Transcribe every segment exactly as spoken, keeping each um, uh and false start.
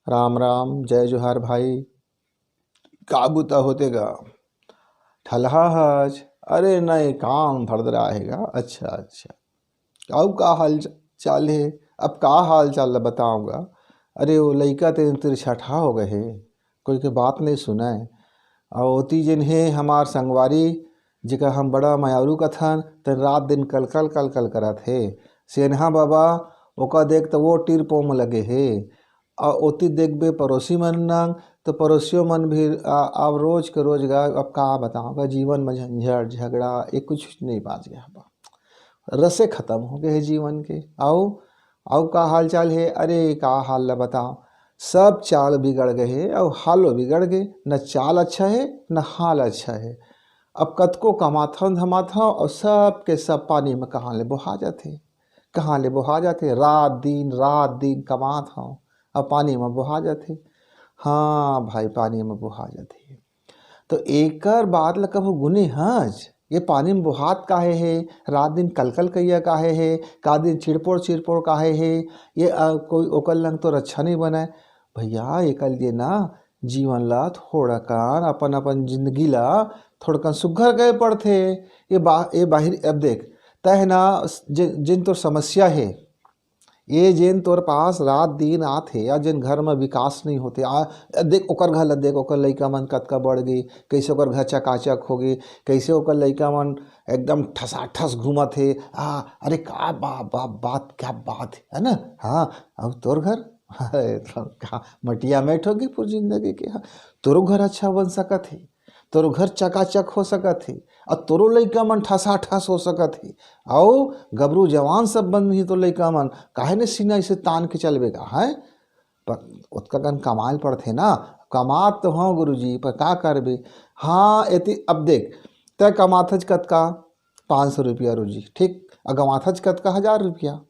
राम राम, जय जोहार भाई। का बुता होते गा? ठलहा हच? अरे नहीं, काम भरदरा हे गा। अच्छा, अच्छा। अउ का हाल च-, चाल हे? अब का हाल चाल ल बतावं गा? अरे, वो लइका तेन तिरछठा हो गए हे, कोई के बात नहीं सुनय। अउ ओती जेन हे हमार संगवारी, जेकर हम बड़ा मयारू कथन, तेन रात दिन कलकल कलकल करत हे। सेनहा बाबा, ओकर देख त वो टीर पोम लगे हे। अउ ओती देखबे पड़ोसी मन नंग, त पड़ोसियो मन भी आ, अब रोज के रोज गा, अब का बतावं गा, जीवन में झंझट झगड़ा, ये कुछ नहीं बाच गया बा। रसे खत्म हो गए हे जीवन के। अउ, अउ का हाल चाल हे? अरे, का हाल ला बतावं, सब चाल बिगड़ गए हे, अउ हालो बिगड़ गए। न चाल अच्छा हे, न हाल अच्छा हे। अब कतको कमाथन धमाथन, अउ सब के सब पानी में कहाँ ले बोहा जाथे, कहाँ ले बोहा जाथे। रात दिन, रात दिन कमात हव, अब पानी में बोहा जाथे। हाँ भाई, पानी में बोहा जाथे। तो एकर बात ल कभू गुने हच? ये पानी में बोहात काहे हे? रात दिन कलकल कइया काहे हे? का दिन चिड़पोड़ चिड़पोड़ काहे हे? ये, अ, कोई ओकर लंग तो रच्छा नहीं बनय। भैया, एकर लिए ना जीवन ला थोड़ा कन, अपन, अपन जिंदगी ला थोड़ा कन सुघर गए पड़थे। ये बा-, ये बाहिर, अब देख, तय ना, जे-, जेन तोर समस्या हे, ये जेन तोर पास रात दिन आत हे, या जेन घर में विकास नहीं होते, आ, देख ओकर घर ला देख, ओकर लइका मन कतका बढ़ गई, कैसे ओकर घर चकाचक हो गई, कैसे ओकर लइका मन एकदम ठसाठस घूमत हे। आ, अरे का बा-, बा-, बात, क्या बात है, है ना? हाँ, अब तोर घर, अरे, तो का मटिया में ठोकी पूरी जिंदगी के, हाँ, तोरो घर अच्छा बन सकत हे, तोरो घर चकाचक हो सकत हे, अउ तोरो लइका मन ठसाठस हो सकत हे, अउ गबरू जवान सब बन ही तो लइका मन, काहे ने सीना इसे तान के चलबे गा, हैं? पर ओतका कन कमाए ल पड़थे ना, कमात तो हव गुरुजी, पर का करबे? हाँ, एती अब देख, तय कमाथच कतका? पाँच सौ रुपया रोजी, ठीक, अउ गंवाथच कतका? हजार रुपया।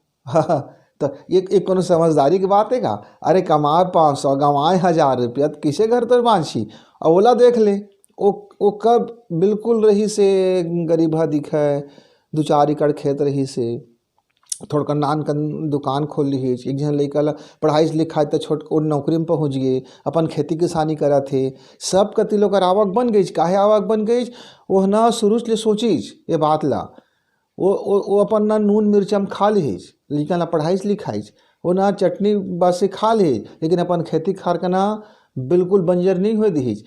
तो ये, ये कोनो समझदारी के बात हे का? अरे, कमाए पाँच सौ, गंवाए हजार रुपया, तो किसे घर तोर बांची? अउ ओला देख ले, ओ, ओकर बिल्कुल रहिसे गरीबहा दिखय, दू चार एकड़ खेत रहिसे, थोड़कन नान कन दुकान खोल लिहिस, एक झन लइका ला पढ़ाइस लिखाइस त छोट ओ नौकरी में पहुंच गे, अपन खेती किसानी करत हे, सब कति ले ओकर आवक बन गइस। काहे आवक बन गइस? ओह ना शुरू ले सोचिस ये बात ला। वो, वो, वो अपन ना नून मिर्चा में खा लिहिस, लइका ला पढ़ाइस लिखाइस, वो ना चटनी बासी खा लिहिस, लेकिन अपन खेती खार के ना बिल्कुल बंजर नहीं होए दिहिस।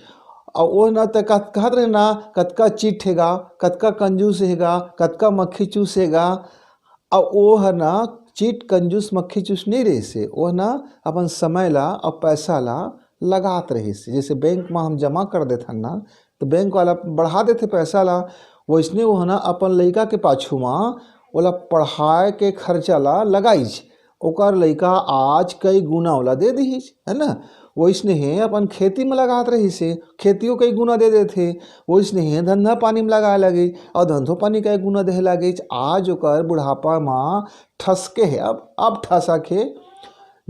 अउ वो ना त कह-, कहत रहे ना, कतका चिट हे गा, कतका कंजूस हे गा, कतका मक्खी चूस हे गा। अउ वो ह ना चिट कंजूस मक्खी चूस नहीं रहिसे, वो ह ना अपन समय ला अउ पैसा ला लगात रहिसे। जैसे बैंक में हम जमा कर देथन ना, तो बैंक वाला बढ़ा देथे पैसा ला, वैसने वो ह ना अपन लइका के पाछू में ओला पढ़ाए के खर्चा ला लगाइस। ओकर लइका आज कई गुना ओला दे दिहिस, है ना? वैसने हे अपन खेती में लगात रहिसे, खेतियो कई गुना दे देथे। वैसने हे धंधा पानी में लगाए लगिस, अउ धंधो पानी कई गुना देहे लगिस। आज ओकर बुढ़ापा में ठसके हे, अब, अब ठसक हे।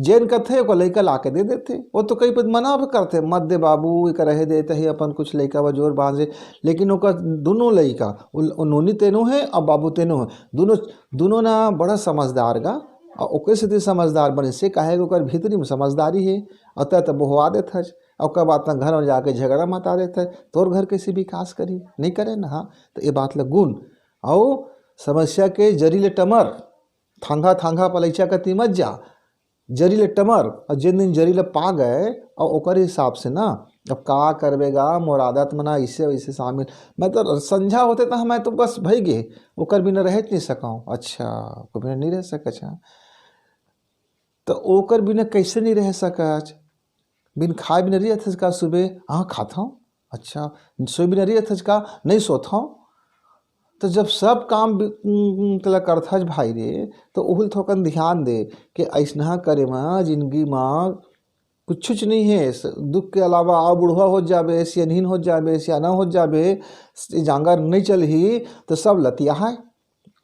जेन कथे ओकर लइका ला के दे देथे, वो तो कई पद मना भी करथे, "मत दे बाबू, एकर रहे दे, तही अपन कुछ लइका बर जोर बांधे।" लेकिन ओकर दुनों लइका, उ, उ नोनी तेनो हे अउ बाबू तेनो हे, दुनों, दुनों ना बड़ा समझदार गा, अउ ओकर सेती समझदार बनिसे, काहे कि ओकर भीतरी में समझदारी हे, अउ तै तो बोहवा देथस, अउ ओकर बाद तक घर में जाके झगड़ा मता देथस, तोर घर कैसे विकास करही? नहीं करे ना, हाँ, तो ये बात ल गुन, अउ समस्या के जरी ले टमर, थांगा थांगा पलैचा कती मत जा, जरी ले टमर, अउ जेन दिन जरी ले पा गए, अउ ओकर हिसाब से ना, अब का करबे गा, मोर आदत में ना इसे वैसे शामिल, मैं तो संझा होते तो मैं तो बस भई गे, ओकर बिना रह नहीं सकूँ। अच्छा, ओकर बिना नहीं रह सकच, हाँ। तो ओकर बिना कैसे नहीं रह सकच? बिन खाए बिना रही हथस का सुबह? हाँ, खात हूँ। अच्छा, सोए बिना रही हथस का? नहीं सोत हूँ। तो जब सब काम बि-, उम, उम, तेला करथस भाई रे, तो उहुल थोकन ध्यान दे कि अइसनहा करे म जिंदगी म कुछुच नहीं हे। स-, दुख के अलावा अउ बुढ़वा हो जाबे, सियनहीन हो जाबे, सियाना हो जाबे, स-, जांगर नहीं चलही, तो सब लतियाहाय।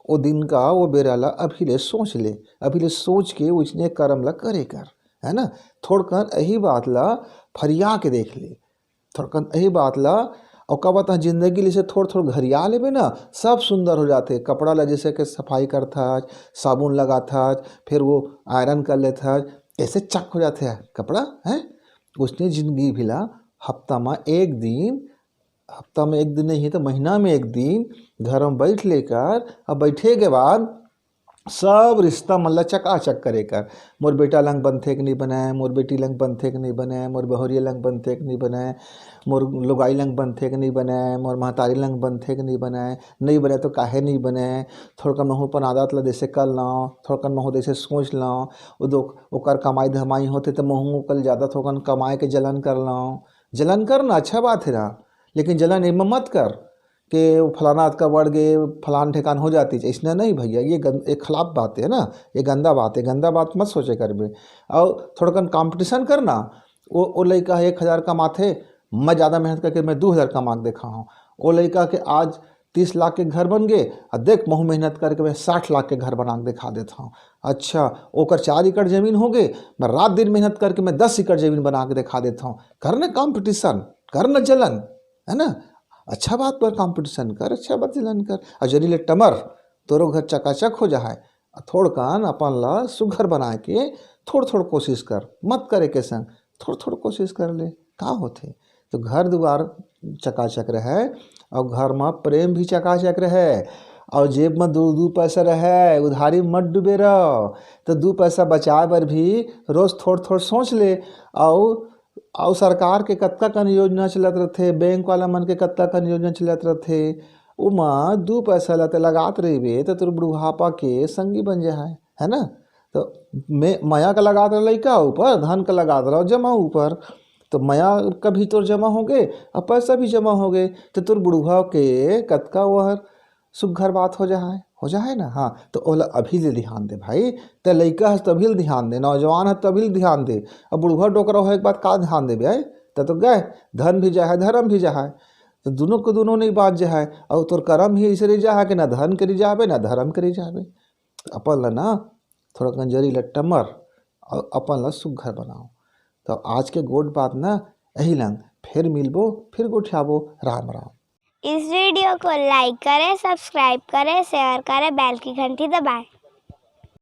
ओ दिन का, ओ बेरा ला अभी ले सोच ले, अभी ले सोच के ओइसने करम ला करे कर, है ना? थोड़कन यही बात ला फरिया के देख ले, थोड़कन यही बात ला, अउ का बता, जिंदगी ले से थोड़ थोड़ घरिया लेबे ना, सब सुंदर हो जाथे। कपड़ा ला जैसे के सफाई करथस, साबुन लगाथस, फिर वो आयरन कर लेथस, ऐसे चक हो जाते हैं कपड़ा है। उसने जिंदगी भी ला हफ्ता में एक दिन, हफ्ता में एक दिन नहीं तो महीना में एक दिन घर में बैठ लेकर, अब बैठे के बाद सब रिश्ता मन ला चकाचक करे कर। मोर बेटा लंग बनथे कि नहीं बने, मोर बेटी लंग बनथे कि नहीं बने, मोर बहुरिया लंग बनथे कि नहीं बने, मोर लुगाई लंग बनथे कि नहीं बने, मोर महतारी लंग बनथे कि नहीं बने, नहीं बने तो काहे नहीं बने। थोड़कन महू अपन आदत ला जैसे कर लौं, थोड़कन महू जैसे सोच लौं। वो दो, ओकर कमाई धमाई होथे तो महू ओकर ज़्यादा थोड़कन कमाए के जलन कर लौं। जलन कर ना, अच्छा बात है ना, लेकिन जलन एमा मत कर के वो फलाना अतका बढ़ गए, फलान ठेकान हो जाती। ऐसना नहीं भैया, ये गंद, एक खराब बात है ना, ये गंदा बात है। गंदा बात मत सोचे करबे। और थोड़कन कंपटीशन करना, वो वो लड़का है एक हज़ार कमाथे, मैं ज़्यादा मेहनत करके मैं दो हज़ार कमा के देखा हूँ। वो लड़का के आज तीस लाख के घर बन गए, और देख महू मेहनत करके मैं साठ लाख के घर बना के दिखा देता हूँ। अच्छा, ओकर चार एकड़ जमीन हो गए, मैं रात दिन मेहनत करके मैं दस एकड़ जमीन बना के दिखा देता हूँ। कर न कंपटीशन, कर न जलन, है ना? अच्छा बात पर कंपटीशन कर, अच्छा बात जलन कर। और जरी ले टमर, तोरो घर चकाचक हो जाए। थोड़कन अपन ला सुघर बनाए के थोड़ थोड़ कोशिश कर, मत करे के संग, थोड़ थोड़ कोशिश कर ले, का होथे? तो घर दुआर चकाचक रहे और घर में प्रेम भी चकाचक रहे और जेब में दो दो पैसा रहे, उधारी मत डूबे रहो। तो दो पैसा बचाए बर भी रोज थोड़ थोड़ सोच ले। और और सरकार के कतका कन योजना चलत रथे, बैंक वाला मन के कतका कन योजना चलत रथे, ओमा दू पैसा ला ते लगात रहिबे त तोर बुढ़ापा के संगी बन जाए, है ना? तो मैं मया का लगात रह लइका ऊपर, धन का लगात रह जमा ऊपर, तो मया कभी तोर जमा हो गए और पैसा भी जमा हो गए, तो तोर बुढ़वा के कतका ओहर सुघर बात हो जाए, हो जाए ना। हाँ, तो ओला अभी ले ध्यान दे भाई, ते लइका हस तभी ले ध्यान दे, नौजवान हस तभी ले ध्यान दे। अब बुढ़वा डोकरा होए के बाद का ध्यान देबे? आए त तो गए, धन भी जाए, धर्म भी जाए, तो दोनों को दोनों नहीं बात जाए। और तोर करम ही ऐसे रह जाए कि ना धन करी जाबे ना धर्म करी जाबे। अपन ला ना थोड़ा कंजरी लट्टा मर और अपन ला सुघर बनाओ। तो आज के गोठ बात ना यही लंग, फिर मिलबो, फिर गोठियाबो। राम राम। इस वीडियो को लाइक करें, सब्सक्राइब करें, शेयर करें, बेल की घंटी दबाएं।